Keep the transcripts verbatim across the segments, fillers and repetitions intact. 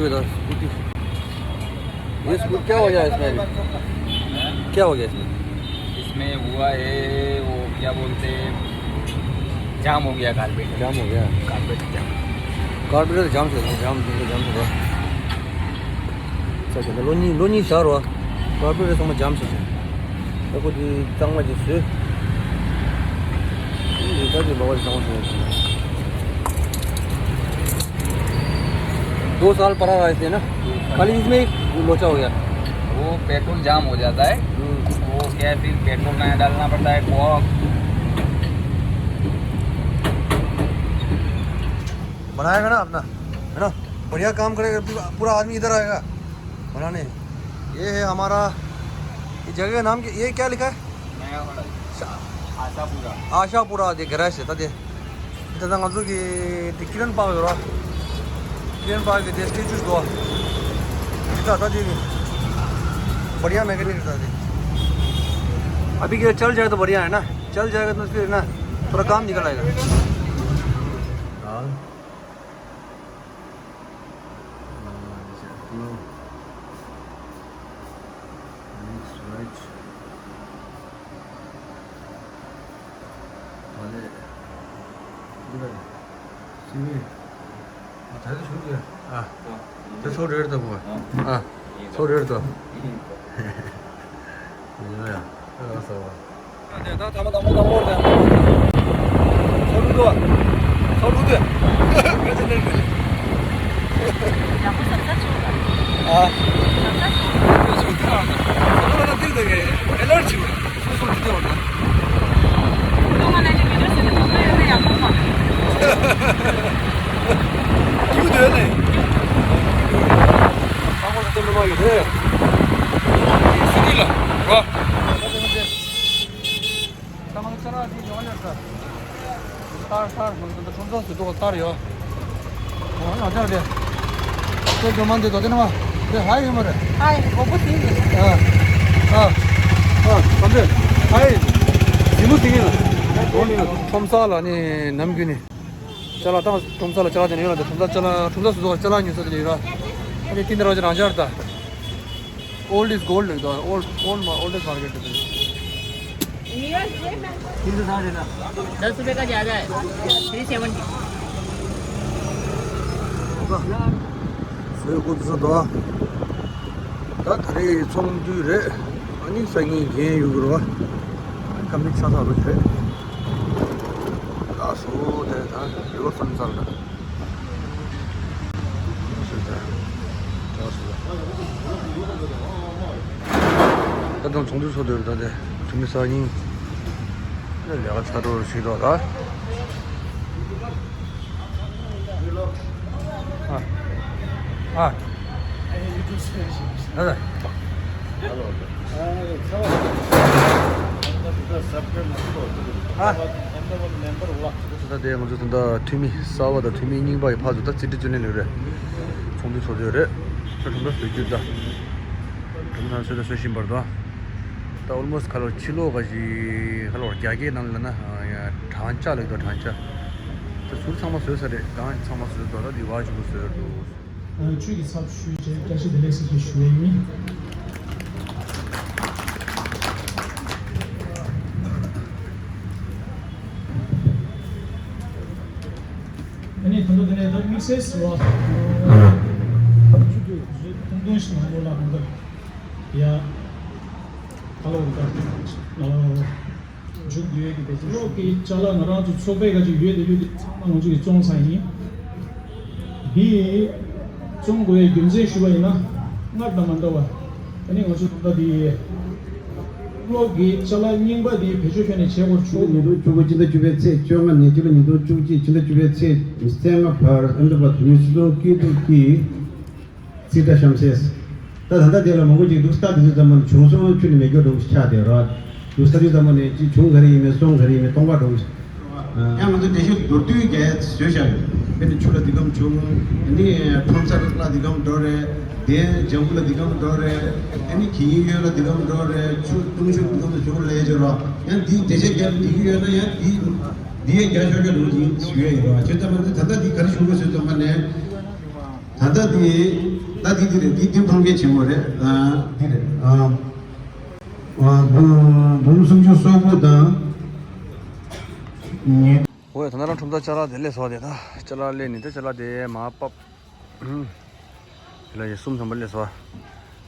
स्कूटी, ये स्कूटी क्या हो गया इसमें अभी? क्या हो गया इसमें? इसमें हुआ है, वो क्या बोलते हैं, जाम हो गया कारपेट। जाम हो गया? कारपेट जाम। कारपेट जाम से, जाम, जाम से। ལོ་གཉིས་ལོ་གཉིས་ཤར་བ། ཀར་པོ་རེ་ཚང་མ་འཇམ་ཤོག་ཤོག་ད་ཁོ་དེ་གཙང་མ་ཅིག་བཟོས། ད་དེ་ལོ་བ་གཙང་མ་བཟོས། दो साल पड़ा रहा है ना। खाली इसमें ही लोचा हो गया। वो पेट्रोल जाम हो जाता है। हम्म। वो क्या है, फिर पेट्रोल नया डालना पड़ता है, कॉक। बनाएगा ना अपना, है ना? बढ़िया काम करेगा, पूरा, पूरा आदमी इधर आएगा बनाने। ये है हमारा, ये जगह का नाम क्या, ये क्या लिखा है? नया वाला। शा- आशापुरा। आशापुरा दे गैराज है, तदे। इतना ང་ཚོ་གི་དེ་ཀི་རན་པཱརྐ་ཡོད་ར། ཀི་རན་པཱརྐ་གི་དེ་སི་ཊེ་ཅུ་འདུག་ཨ། ད་ད་དེ་बढ़िया मैकेनिक था दे। अभी के चल जाए तो बढ़िया है ना, चल जाएगा तो फिर ना थोड़ा काम निकल आएगा। हाँ। हाँ, जैसे अपना next right। अरे, इधर। सीधे। हाँ, थारे छोड़ दिया। हाँ। तो सौ डेढ़ तक हुआ। हाँ। हाँ। सौ डेढ़ तक। ཡོད་ཡ། ཨ་སོ། ད་ད་མ་ད་མ་ད་མོར་ད། ཚོ་ལུ་དུ། ཚོ་ལུ་དུ། ག་ཚོད་ལེན་གི། ཡག་པོ་ཟ་ས་ཆུ། ཨ། ཟ་ས་ཆུ། ཚོ་ལུ་ད་དེ་ད་གི་ཨེ་ལར་ཆུ། སོ་སོ་དེ་བར་ད། ཁོང་ང་ནས་ཀྱི་མི་འདྲ་ཟེར་ནས་ཁོང་ཚོ་ཡོད་ན་ཡག་པོ་མ། ཁྱུ་དེ་ནས། ཨ་མོ་ལ་ཏོ་ལོ་མ་ཡོད་དེ། སི་ཏི་ལ། རོ། ཚང་མ་ལ་ཅ་ལག་ཅིག་ཡོང་ཡོད་ས། ཏར་ཏར་ང་ཚོ་ཁྲོམ་ཚོགས་སུ་འགྲོ་བ་ཏར་ཡོད། ཨོ་ང་ཅག་དེ། ཁྱོད་ཇོ་མན་དེ་དོ་དེ་ན་མ། དེ་ཧའི་ཡོད་མ་རེད། ཧའི་གོ་པོ་དེ་ཡིན། ཨ། ཨ། ཨ། ག་འདྲ། ཧའི། ཡིན་མོ་དེ་ཡིན། ཁྲོམ་ས་ལ་ནི་ནམ་རྒྱུན་ནི། ཅ་ལག་དང་ཁྲོམ་ས་ལ་ཅ་ལག་དེ་ནི་ཡོད་ལ་དེ་ཁྲོམ་ས་ཅ་ལག་ཁྲོམ་ས་སུ་ཚོགས་ཅ་ལག་ཉོ་ས་དེ་ནི་ཡོད་ར། ཨ་ནི་དེ་འདྲ་རང་ཅག་རང་ཅག་རེད་ད། Old is gold, like the old, old, oldest market is. दस रुपए का ज्यादा है, थ्री सेवेंटी। ཟས་གོ་ཚོད་དོ། ད་ད་རེས་ཚོང་དུས་རེད། ཨ་ནི་སང་ཉིན་རྒན་ཡོད་གི་རེད་བ། ཨ་ནི་ཁ་མིག་ཆ་ཚ་རུ་བྱས། ད་སོ་དེ་ད་རི་བར་ཕན་ཚར་ད། ད་དུང་ཚོང་འདུས་ཚོགས་འདུ་ད་དེ་དུ་མི་སང་ཉིན་ལས་ཀ་ཚར་འགྲོ་ཞིག་རོགས་ད། ཨ། ཨ། ད་ད། ཨ། ད་དེ་ང་ཚོ་ད་ལྟ་འཐུས་མི་གསར་པ་དང་འཐུས་མི་རྙིང་པ་ཡི་ཕར་ཚུར་ད་རྩིས་སྤྲོད་བྱེད་ནས་ལེགས་རེད། ཚོགས་འདུ་ཚོགས་དུས་རེད། ཁྱོད་གྲུབ་འབྲས་བཟོ་རྒྱུ་ད། གྲུབ་འབྲས་བཟོས་ད་བཟོ་བཞིན་པར་དུ། ད་almost ཁ་ལོ་ཕྱི་ལོགས་ག་ཞིག་ཁ་ལོ་རྒྱ་སྐད་ནང་ལ་ན་བགྲང་བྱ་ལེགས་དོ་བགྲང་བྱ། ད་ཟུར་ཚང་མ་བཟོས་ས་རེད། གང་ཚང་མ་བཟོས་དོ་ད་འདི་བ་ཞིག་པོ་བཟོས་འདུག་ཆོས་ཀྱི་ཚབ་ཞུས་བྱས་བཀྲ་ཤིས་བདེ་ལེགས་ཟེར་ཞུ་ཡས་ཡིན། ཨ་ནི་ད་ལྟ་དེ་ནས་ད་དམིགས་བསལ་ཟེར་བ། ཆུ་དུས་ཁུངས་སྟོན་ཞིག་ནང་ལོགས་ལ་གང་ལྟར་ཡ། ད་ལོ་གི་ད། མཇུག་བསྡུ་ཡས་ཀྱི་བེད་སྤྱོད་ཀློག་གི་ཅ་ལག་ང་རང་ཚོ་ཚོགས་པའི་ཁ་ཅིག་ཡོད་དེ་ཡོད་དེ་ཚང་མ་ང་ཚོ་གི་བཙོང་ཚར་ཡིན། འདི་བཙོང་དགོས་ཡས་རྒྱུ་མཚན་ཞུ་བ་ཡིན་ན་སྔར་དང་མ་འདྲ་བ། ཨ་ནི་ང་ཚོ་ད་འདི་ཀློག་གི་ཅ་ལག་རྙིང་པ་འདི་བེད་སྤྱོད་ཁྱོན་ནས་བྱེད་དགོས་བྱུང་། ཉིས་སྟོང་བཅུ་དགུ་ཕྱི་ཟླ་བཅུ་པའི་ཚེས་བཅོ་ལྔ་ནས་སྤྱི་ལོ་ཉིས་སྟོང་བཅུ་གཅིག་ཕྱི་ཟླ་བཅུ་པའི་ཚེས་ཉི་ཤུ་རྩ་ལྔ་བར་ཨ་མདོ་པ་བོད་མིའི་སྲིད་ཚོགས་སྐད་སྡུག་གིས། རྩིས་ཁྲ་གཤམ་གསལ། ད་ད་ལྟ་དེ་ལ་མང་པོ་ཅིག་འདུག་ས་དེ་ཚོ་ཚང་མ་ནི་བྱུང་སོང་ཁྱོན་ནས་མེད་རྒྱུ་འདྲ་བོ་ཞིག་ཆགས་བསྡད་རོགས། འདུག་ས་དེ་ཚང་མ་ནི་ཅིག་བྱུང་ག་རེ་ཡིན་མིན་སོང་ག་རེ་ཡིན་མིན་སྟོང་པ་འདྲ་བོ་ཞིག་ཡང་ང་ཚོ་འགྲེལ་བཤད་མདོར་བསྡུས་རྒྱག་ཡ་བཟོས་བཞག་ཡོད། དཔེར་ན་ཆུ་ལ་འདི་གམ་བྱུང་། ཨ་ནི་ཁྲོམ་ས་ལ་འདི་གམ་འགྲོ་རེད། དེ་ལྗང་བུ་ལ་འདི་གམ་འགྲོ་རེད། ཨ་ནི་གི་ཡིན་ཡོད་ལ་འདི་གམ་འགྲོ་རེད། ཆུ་གཏུམ་ཆུ་འདི་གམ་དུ་བྱུང་ལས་བྱོས་རོགས། ཡང་འདི་འགྲེལ་བཤད་རྒྱག་འདི་གི་ཡོད་ན་ཡང་འདི་འདི་ཡང་རྒྱག་ཆོག་ཆོག་འདྲ་བོ་ཅིག་ཞུ་ཡ་ཡིན་རོགས། བྱས་ཙང་ད་ལྟ་འདི་ག་རེ་ཞུ་དགོས་ཟེར་ཙམ་པ་ནས། ད་ལྟ་དེ་ད་དེ་དེ་རེད། དེ་དེ་འཕང་མཁན་ཆེན་པོ་རེད། ཨ་དེ་རེད། ཨ་ཨ་འབུམ་འབུམ་སུམ་ཅུ་སོ་དགུ་དང་ཉེར། ཨོ་ཡ། ད་ནང་ཁྲོམ་ས་ཅ་ལག་དེ་སླེབས་སོང་། དེ་ད་ཅ་ལག་སླེབས་ནས་ད་ཅ་ལག་དེ་མར་ཕབ། ཨུམ། དེ་ལ་ཡ་གསུམ་ཐམ་པ་སླེབས་སོང་།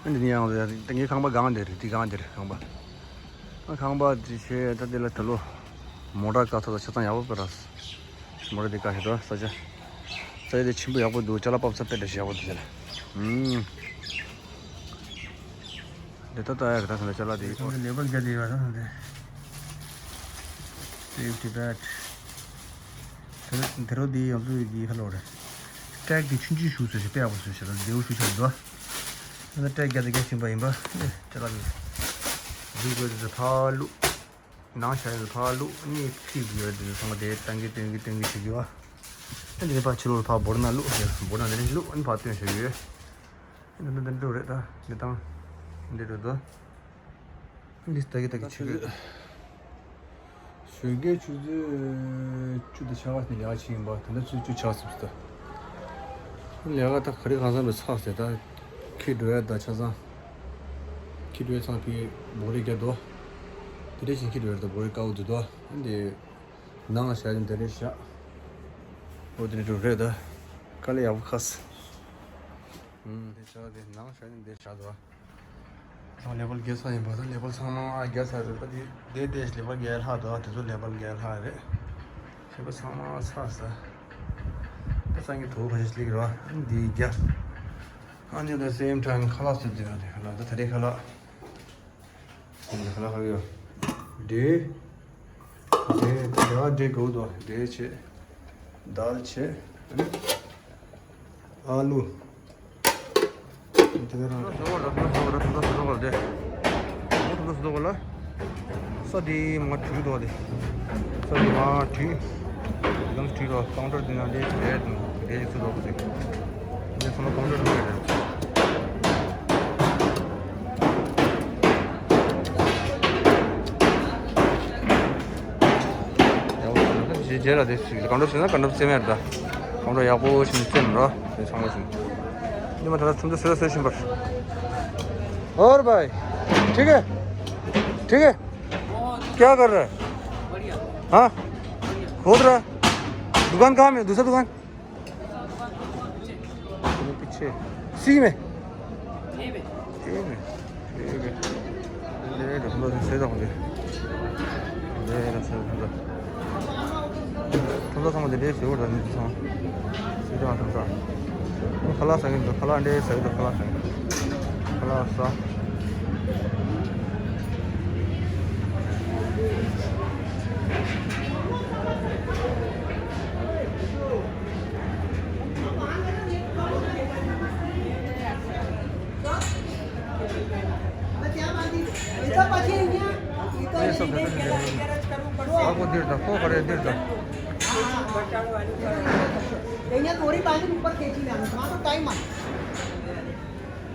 ཨ་འདི་ནི་ཡང་ད་ངའི་ཁང་པ་སྒང་དེ་རེད། དེ་སྒང་དེ་རེད་ཁང་པ། ཨ་ཁང་པ་དེ་བྱས་ད་དེ་ལ་ད་ལོ་མོ་ཊ་བཀག་ཐབས་ད་ཆ་ཚང་ཡག་པོ་སྤེལ་ར། མོ་ཊ་དེ་བཀག་ཤེས་ད་ས་ཆ། ས་ཆ་དེ་ཆེན་པོ་ཡག་པོ་འདུག་ཅ་ལག་ཕབ་ས་དཔེ་འདྲ་ཞིག་ཡག་པོ་འདུག་ཟེར། ཨུམ། འདི་ད་ལྟ་ཡག་གི་ད་ས་ཆ་ལ་དེ་ཡོད། ལེ་བལ་རྒྱག་དེ་ཡོད་ད་དེ། Save Tibet། དེ་རོ་དེ་ཡང་ཚུ་ཡི་ཧ་ལོ་རེད། ཀྲེག་དེ་ཆུང་ཆུང་ཞུ་ཟེར་ཞིག་དཔེ་ཡག་པོ་བཟོས་ཤག་ད་ལྡེའུ་ཞུ་ཆགས་འདུག་ཨ་ནི་ཀྲེག་རྒྱག་དེ་རྒྱག་བཞིན་པ་ཡིན་པ། ཨེ་ཅ་ལག་དེ་འཛུལ་དགོས་དེ་ཕར་བླུགས། ནང་བཞག་ཡོད་ཕར་བླུགས། ཨ་ནི་ཕྱིས་ཡོད་དེ་ཚང་མ་དེ་བཏང་གི་བཏོན་གི་བཏོན་གི་བྱེད་ཀྱི་བ། ཨ་ནི་ཕར་ཕྱི་ལོགས་ཕར་འབོར་ནང་བླུགས། འབོར་ནང་དེ་ནས་བླུགས། ཨ་ནི་ཕར་བཏོན་བཞག་ཡོད། ཨ་ནི་འདི་འདྲ་རེད། ད་འདི་དང་འདི་འདྲ་འདུག་འདི་ལྟ་གི་ལྟ་གི་ཆུ་ཚོད། གཞོན་སྐྱེས་ཆུ་ཚོད་བཅུ་དང་ཕྱེད་ཀ་ནས་ལས་ཀ་བྱེད་ཡིན་པ། ད་ལྟ་ཆུ་ཚོད་བཅུ་ཆགས་ཟིན་ད། ལས་ཀ་ད་ག་རེ་གང་འཚམ་རེ་ཚར་ཟེར། ད་ཁྱི་འགྲོ་ཡ་ད་ཆ་ཚང་། ཁྱི་འགྲོ་ཡ་ཚང་ཕི་སྦོ་རི་རྒྱབ་འདུག་དེ་འདྲ་བཞིན་ཁྱི་འགྲོ་ཡ་ད་སྦོ་རི་དཀར་པོ་འདུག་འདུག་འདི་ནང་ལ་བཞག་ཡིན། དེ་འདྲ་བཞག་འོ་དེ་འདྲ་འགྲོ་རེད་ད། དཀའ་ལས་ཡག་པོ་ཁག་སོང་། ཨུམ། དེ་ཆ་དེ་ནང་བཞག་ནས་འདིར་བཞག་འདུག་ཨ་ལེ་བལ་བརྒལ་ཚར་ཡིན་པ་ད། ལེ་བལ་ཚང་མ་བརྒལ་ཚར་རེད། ད་དེ་དེ་དེ་ལེ་བལ་བརྒལ་ལྷག་འདུག་དེ་ཚོ་ལེ་བལ་བརྒལ་ལྷག་རེད། ལེ་བལ་ཚང་མ་ཚར་ས། ད་སང་གི་དོ་ཁ་ཤས་སླེབས་རོགས། འདི་རྒྱ། ཨ་ནི་ད་སེམ་ཁྲང་ཁ་ལག་ཟེར་དུས་ཡང་དེ་ཁ་ལག་ད་ད་རེས་ཁ་ལག་ཁ་ལག་ཁ་ཡོད། འབྲས། འབྲས་ད་འབྲས་འབྲས་དགོས་འདུག་འབྲས་བྱས། དལ་བྱས། ཨ་ལུ། དེ་ནས་རང་། ས་དེ་མ་བྲུས་འདུག་དེ། ས་དེ་མ་བྲུས། ཡང་བྲུས་རོགས། ཀའུན་ཊར་དེ་ན་དེ་རེད་འདུག་དེ་ཚུར་འགྲོ་དགོས་དེ། འདི་ཚང་མ་ཀའུན་ཊར་རེད། རྗེས་རྗེས་ལ་དེ་ཀའུན་ཊར་བྱས་ན་ཀའུན་ཊར་རྩེ་མེད་རེད་ད། ཀའུན་ཊར་ཡག་པོ་ཞིག་རྩེ་མེད་རོ། དེ་ཚང་མ་ཞིག་འདི་མ་ཐག་ཁྲོམ་ཚོ་བཟོས་བཟོས་བཞིན་པར། और भाई, ठीक है? ठीक है? क्या कर रहा है? हाँ? खोद रहा है? दुकान कहाँ में है? दूसरा दुकान? पीछे। सी में? ए में। ए में। ए में। ले लो, लो, सही रहो दे। ले लो, सही रहो। ཁྲོམ་ས་ཚང་མ་དེ་འདྲའི་བཟོས་པ་རེད། མི་ཚང་། སྲིད་དང་ཁྲོམ་ས། ཁ་ལག་ཟ་གི་འདུག་ཁ་ལག་འདྲའི་ཟ་གི་འདུག་ཁ་ལག་ཟ་གི་འདུག་ཁ་ལག་ཟ། आपको देर तक, को करे देर तक। यहाँ थोड़ी बांधी ऊपर खींची ना, वहाँ तो टाइम आ।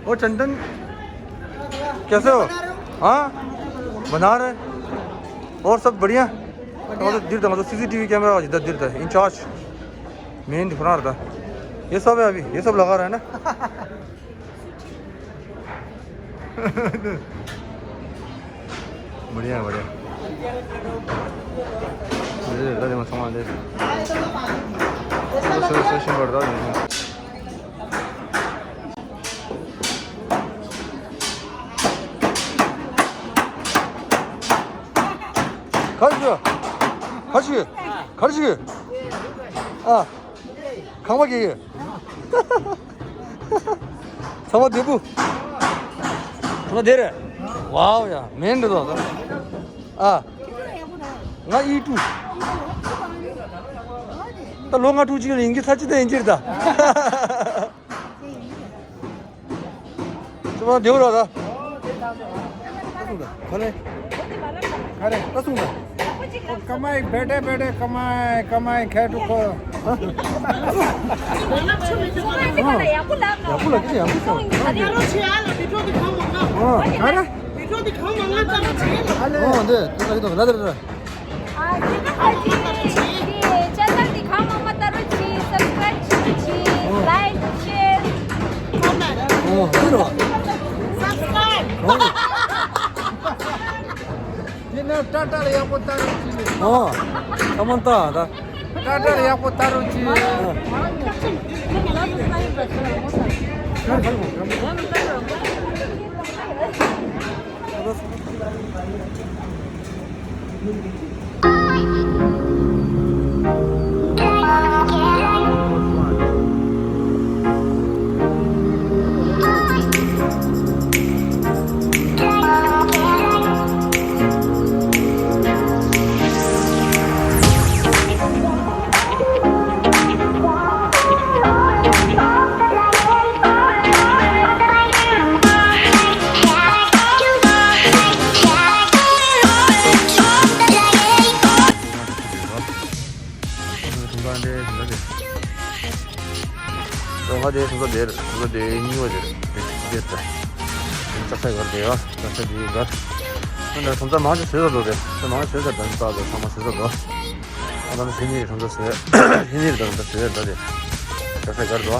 ओ चंदन, कैसे हो? हाँ, बना रहे। और सब बढ़िया? और तो देर तक, मतलब सीसीटीवी कैमरा हो जिधर देर तक, इंचार्ज, मेन दिख रहा था। ये सब है अभी, ये सब लगा रहा है ना। बढ़िया है, बढ़िया। ये दादी मत संभाल दे। तो सर सेशन बढ़ रहा है। खर्च, खर्च, खर्च। हाँ। ཁང་པ་གི་ཚང་མ་བདེ་པོ། ཚང་མ་བདེ་རེད། ཝའོ་ཡ། མེན་འདྲ་དོ། ཨ། ང་ཨི་ཀྲུ། ད་ལོ་ལྔ་དྲུག་ཅིག་ལ་ཡིན་གྱི་ཚ་ཅི་ད་ཡིན་གྱི་རེད་ད། ཚང་མ་བདེ་པོ་རེད་ད། ད་སོང་ད། ག་ལེ། ག་རེ། ད་སོང་ད། कमाई, बैठे बैठे कमाई, कमाई, खैर रुको। ཡག་པོ་ལ་ཅི་ཡག་པོ་སོང་། ཨ། ག་རེ། ཨོ་འདི་ད་ག་རེ། ཨ། ཅེ་ནལ་འདི་གང་མང་མང་ལྟ་རོགས་གྱིས། སབ་སི་ཀ་རེབ་གྱིས། ལའིཀ་ཤེར། ཨོ་འདི་རོ། འདི་ནས་ཏྲ་ཏྲ་ལ་ཡག་པོ་ལྟ་རོགས་གྱིས། ཨོ། ཁ་མོ་ལྟ་ད། ཏྲ་ཏྲ་ལ་ཡག་པོ་ལྟ་རོགས་གྱིས། ཨོ། ང་དེ་ཐུང་ཐུང་དེ་ཐུང་ཐུང་དེ། ང་དེ་ཐུང་ཐུང་དེ་ཐུང་ཐུང་དེ་གཉིས་པ་དེ་རེད། དེ་དེ་ད། ཅག་ས་གར་དེ་ཡ། ཅག་ས་དེ་གར། ང་དེ་ཐུང་ཐུང་མང་ཆེ་བཟོས་ཚར་འདུག་དེ། ད་མང་ཆེ་བཟོས་ཚར། ད་ད་ཚང་མ་བཟོས་ཚར་འདུག་ཨ་ད་ནི་ཕྱི་ཉིན་གྱི་ཐུང་ཐུང་བཟོས། ཕྱི་ཉིན་གྱི་ད་ད་བཟོས་ད་དེ། ཅག་ས་གར་འདུག་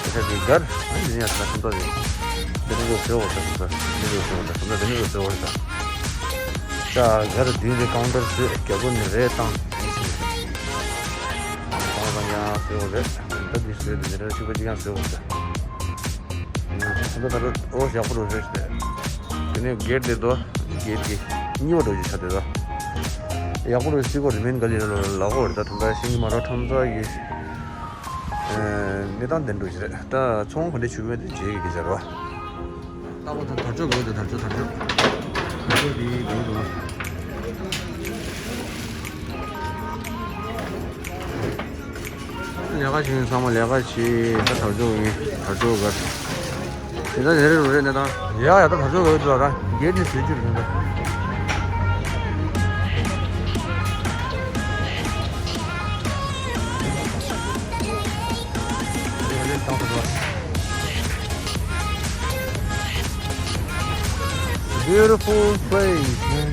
ཅག་ས་དེ་གར། ཨ་ནི་ཡ་ད་ཐུང་ཐུང་དེ། དེ་ནི་བཟོས་བཟོས་འོ་ད་ཐུང་ཐུང་དེ་ནི་བཟོས་བཟོས་འོ་ད་ཐུང་ཐུང་དེ་ནི་བཟོས་བཟོས་འོ་ད། ཅག་གར་དེ་ནི་ཀའུན་ཊར་བཟོས། རྒྱ་པོ་ནི་རེད་བཏང་། དེ་ནི་བཟོས། ཏང་ཏང་ཡང་བཟོས་འོ་རེད། ད་འདི་བཟོས་འདི་འདྲ་ཕྱུ་པ་གཅིག་ཡང་བཟོས་འོ་ཟེར། ད་ད་ད་ཨོ་ཡག་པོ་རུ་བཟོས་ཤག་དེ་ནས་གེ་ཊི་དེ་དོ། གེ་ཊི་གི་གཉིས་པ་འགྲོ་རྒྱུ་ཆ་དེ་དོ། ཡག་པོ་རུ་བཟོས་གོ་རི་མིན་ག་ལི་ལ་ལ་གོ་རེད། ད་ད་ད་ཤིང་མ་རོ་ཁྲོམ་ས་གི་གནས་སྟངས་དེ་འགྲོ་རྒྱུ་རེད། ད་ཚོང་ག་འདྲ་བྱུང་མེད་དེ་རྗེས་ཀྱི་གི་ཟེར་བ། ལྟ་བ་དང་དར་ལྕོག་དགོས་འདུག་དར་ལྕོག་དར་ལྕོག་དར་ལྕོག་འདི་དགོས་འདུག་ལས་ཀ་བྱེད་མཁན་ཚང་མ་ལས་ཀ་བྱེད། ད་དར་ལྕོག་ཡིན། དར་ལྕོག་གར། དེ་ད་རེ་རེ་རེ་ནས་ད་ཡ་ཡ་ད་དར་ལྕོག་ག་ཡོད་འདུག་ད་གེ་ཊི་ནས་བཟོས་རྒྱུ་རེད་ད། Beautiful place, man.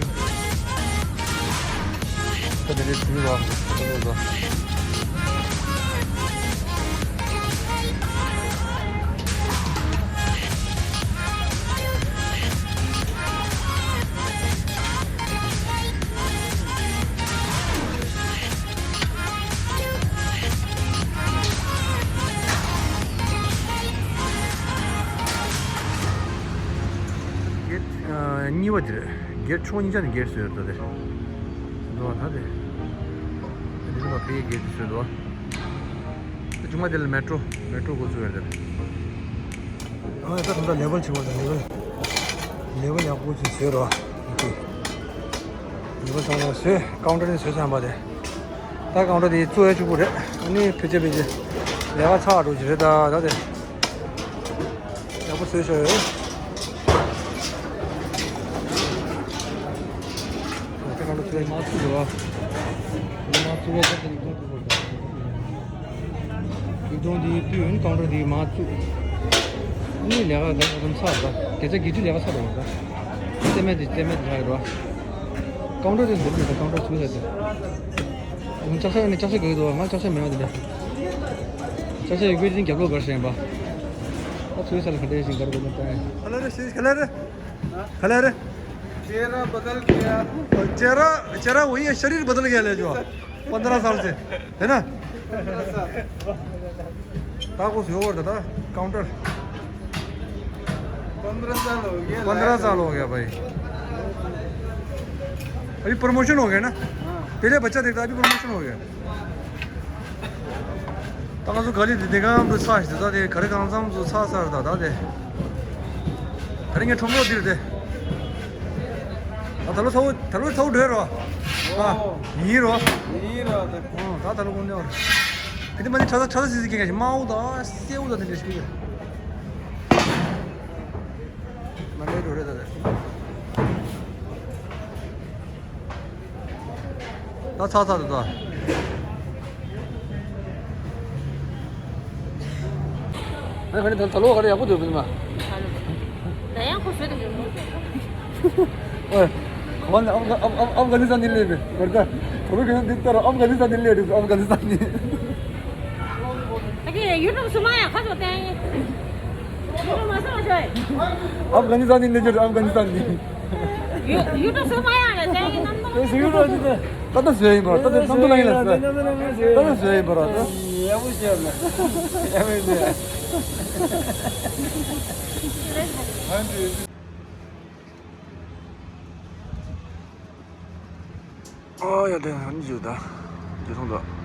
གེ་ཊི་གཉིས་པ་དེ་རེད། གེ་ཊི་ཕྱོགས་གཉིས་ཆ་ནས་གེ་ཊི་བཟོས་ཡོད་ད་དེ། འདུག་བ་ད་དེ། དེ་ནི་ཕ་གིའི་གེ་ཊི་བཟོས་འདུག་བ། དེ་བྱུང་མ་དེ་ལ་མེ་ཊྲོ་མེ་ཊྲོ་འགོ་ཚུགས་ཡོད་རེད། ཨ་ད་ད་ལེ་ཝལ་ཆེ་བ་དང་ལེ་ཝལ་ལེ་ཝལ་ཡག་པོ་ཅིག་བཟོས་རོགས། ལེ་ཝལ་ཚང་མ་བཟོས། ཀའུན་ཊར་ནས་བཟོས་ཚར་བ་དེ། ད་ཀའུན་ཊར་དེ་བཙུགས་ཡ་གཅིག་པུ་རེད། ཨ་ནི་ཕལ་ཆེར་ཕལ་ཆེར་ལས་ཀ་ཚར་འགྲོ་གི་རེད་ད་ད་དེ། ཡག་པོ་བཟོས་ཤག་ཡོད། ད་ཀའུན་ཊར་བཙུགས་ཡ་མ་བཙུགས་རོགས། མ་བཙུགས་ཡ་ད་དེ་ནི་ཀའུན་ཊར་བཙུགས་རོགས། ཡིག་ཐོག་འདི་བཏོན། ཀའུན་ཊར་འདི་མར་བཙུགས། ཨ་ནི་ལས་ཀ་གང་ཡག་ཙམ་ཚར་བ། དེ་ཚེ་དགེ་ཚུལ་ལས་ཀ་ཚར་བ་རེད། རྩེད་མེད་དེ་རྩེད་མེད་དེ་ཆགས་ཡོད་རེད་བ། ཀའུན་ཊར་དེ་འདིར་མེད་ད། ཀའུན་ཊར་བཙུགས་ཡོད་དེ། ཨ་ནི་ལྕགས་ཤ་ནི་ལྕགས་ཤ་ག་གི་འདུག་ང་ལྕགས་ཤ་མེད་པ་དེ་འདྲ། ལྕགས་ཤ་ཡོད་དགོས་ཅིང་རྒྱབ་ལོགས་གར་ཞེན་པ། ད་ཚུགས་ས་ལ་ག་འདྲ་ཞིག་གར་དགོས་ན་ལྟ་ཡ། ཁ་ལ་རེ་ཤི་ཁ་ལ་རེ། ཁ་ལ་རེ། चेहरा बदल गया। चेहरा चेहरा वही है, शरीर बदल गया ले जो। पंद्रह साल से, है ना? पंद्रह साल। ताको से और दादा, काउंटर। पंद्रह साल हो गया। पंद्रह साल हो गया भाई। अभी प्रमोशन हो गया ना? हाँ। पहले बच्चा देखता, अभी प्रमोशन हो गया। ད་ང་ཚོ་ག་ལེ་དེ་དེ་གང་དུ་ཚ་ཞིག་དེ་ད་དེ་ག་རེ་གང་འཚམ་དུ་ཚ་ཚར་ད་ད་དེ། ད་རེ་ངས་ཁྲོམ་རོགས་འདིར་དེ། ད་ད་ལོ་ཚ་བོ་ད་ལོ་ཚ་བོ་འགྲོ་ཡ་རོ། ཨ། ཡིན་རོ། ཡིན་རོ་ད། ཨོ་ད་ད་ལོ་དགོང་ནས་རོ། དེ་དེ་མ་ནི་ཁྲ་ཚ་ཁྲ་ཚ་སི་སི་ཀེ་ཀ་ཞིག་དམར་པོ་ད་སེར་པོ་ད་དེ་འདྲ་ཞིག་གི། མ་ནི་འགྲོ་རེད་ད་དེ། ད་ཚ་ཚ་འདུག་ད། ཨ་ཁ་ནི་ད་ད་ལོ་ག་རེ་ཡག་པོ་འདུག་མིན་མ། ད་ཡང་ཁོ་བཟོས་དང་འགྲིག་མོ། ཨོ། ཁོ་ནི་ཨབ་ཨབ་ཨབ་ཨབ་གྷ་ནི་སི་ཐན་ནས་སླེབས་པའི་བར་ད། ཁོ་བོས་ཁོ་ནི་འདི་ལྟར་ཨབ་གྷ་ནི་སི་ཐན་ནས་སླེབས་འདུག་ཨབ་གྷ་ནི་སི་ཐན་ནས། ད་གི་ཡུ་ཊུབ་སུ་མ་ཡང་ཁ་ཚོ་བསྟན། ཨབ་གྷ་ནི་སི་ཐན་ནས་སླེབས་རྒྱུ་རེད། ཨབ་གྷ་ནི་སི་ཐན་ནས། ཡུ་ཡུ་ཊུབ་བཟོས་མ་ཡང་ལ་ཟེར་གི་རྣམ་རྟོག་ད་ལྟ་བཟོས་ཡིན་པ། ད་ལྟ་རྣམ་རྟོག་ལངས་ཡིན་ལ་ཟེར། ད་ལྟ་བཟོས་ཡིན་པ་ར་ད། ཡག་པོ་བྱས་ལ། ཡག་པོ་བྱས། ཨ་ཡ་དེ་ཧན་ཇུ་ད་ཇུ་ཐུང་ད།